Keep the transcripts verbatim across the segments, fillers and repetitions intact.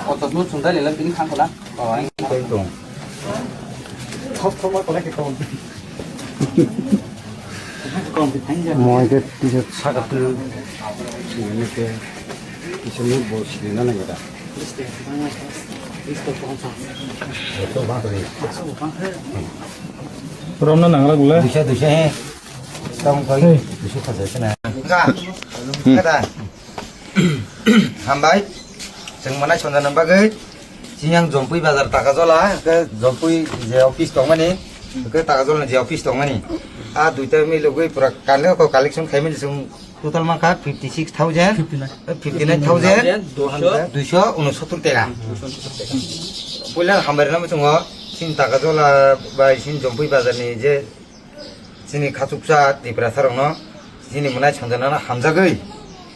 Kotor no sundai lela bini khang kola. Oh, ang. Tong. Thop thop ma kola ke tong. Moi ke tisa saka tu. Sini ke tisa mu bo sini na na gada. Rom na nangla gula. Duisa duisa he. Tong koi. Hey. Duisa khasa sina. Enggak. Kata. Hambai, chwng mwnai sonjana bagwi, chini ang Jompui bazar Takajola, hwnkhe Jompui je office tongmani, hwnkhe Takajola je office tongmani. A duita milogwi pura kale ko collection khaimani chwng total mankha fifty six thousand, fifty nine. Eh, fifty nine thousand, duiso unsottor taka. Puila hambai rwna chwngo, chini Takajola bai chini Jompui bazar ni je Chini khachuksa Tiprasa rokno chini mwnai sonjanano hamjagwi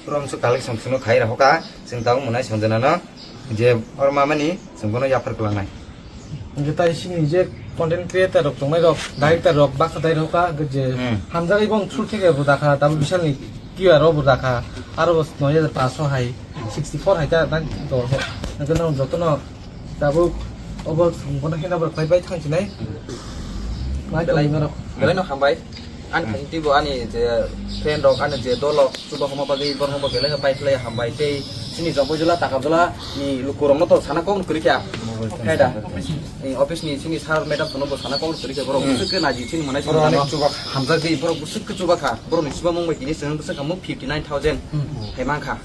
pura msu collection suno khai rokha, chwng tabuk mwnai sonjanano je oro mamani chwng bono yaphar kwlangnai. Hwnkhe tai chini je content creator rok tongnai rok, director rok baksa dai rokha, hwnkhe je Hmm. hamjagwi bong shoot khe bo dakha, tabuk bisalni Q R o bo dakha, aro bo noi hajar paanso hai, sixty four hai ta, nang to, hwnkhe no jotono Tabuk obo chwng bono hino bo khlai bai thang sinai. Belai, belai no hambai. Ani Hmm. khaising twibo ani je friend rok, ani je dol rok, chuba homa bagwi borokno bo belai no pai khlai hambai. Tei chini Jompui Jola, Takam Jola ni lukurokno to sana kok kwrwi kha. Khai da? Ni office ni chini sir madam sono bo sana kok kwrwi kha. Borok Hmm. bwswk khe naji chini mwnai Borok chini onek no chuba kha. Hamjak di borok bwswk khe chuba kha. Borok ni chuba mung bai tini chwng bwswk kha mung fifty nine thousand Hmm. hai man kha.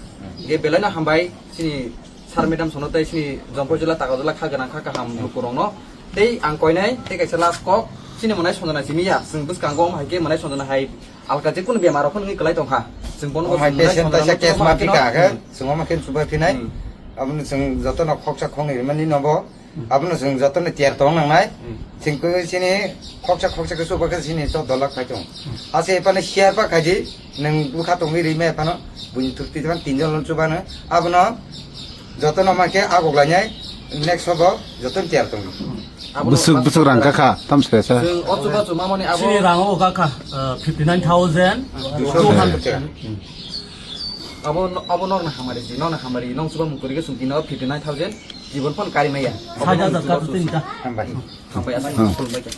Je belai no hambai chini Sir madam sono tei chini Jompui Jola, Takam Jola kha gwnang kha kaham lukurokno. Tei ang koinai tei kaisa last kok chini mwnai sonjana simi ya. Chwng bwskango omo hai khe mwnai sonjana hai alka je kunu bemar rok phano wngwi kwlai tongkha. Chwng bono Omo hai chwng mwnai patient sonjana kaisa no case ma tongma phika khe, Hmm. chwng omo khe chuba phinai. Hmm. Abono chwng jotono khoksa khoknwi rwmani nobo. Abono chwng jotono tiyar tong nangnai. Hmm. Chwng khe chini khoksa khoksa khe chuba khe chini to dolak khai tong. Ase ephano share pa khai di. Nwng bwkha tongwi rwi maya phano buini thurti tongmani tinjon lon chubano. Abono jotono ma khe agok lainai, next hobo jotono tiyar tongdi. Busuk, busuk rang kakha, tam se sa. Chwng o chuba chuma mani abo Chini rang o kakha, uh, fifty nine thousand two hundred. Abo no, abo nokna hamari si, nokna hamari, nong chuba mung kwrwi khe chwng tino fifty nine thousand, jibon phon kari maya. Side hajar ta tini ta. Hambai. Hambai aswk Hmm. khulumbai khe.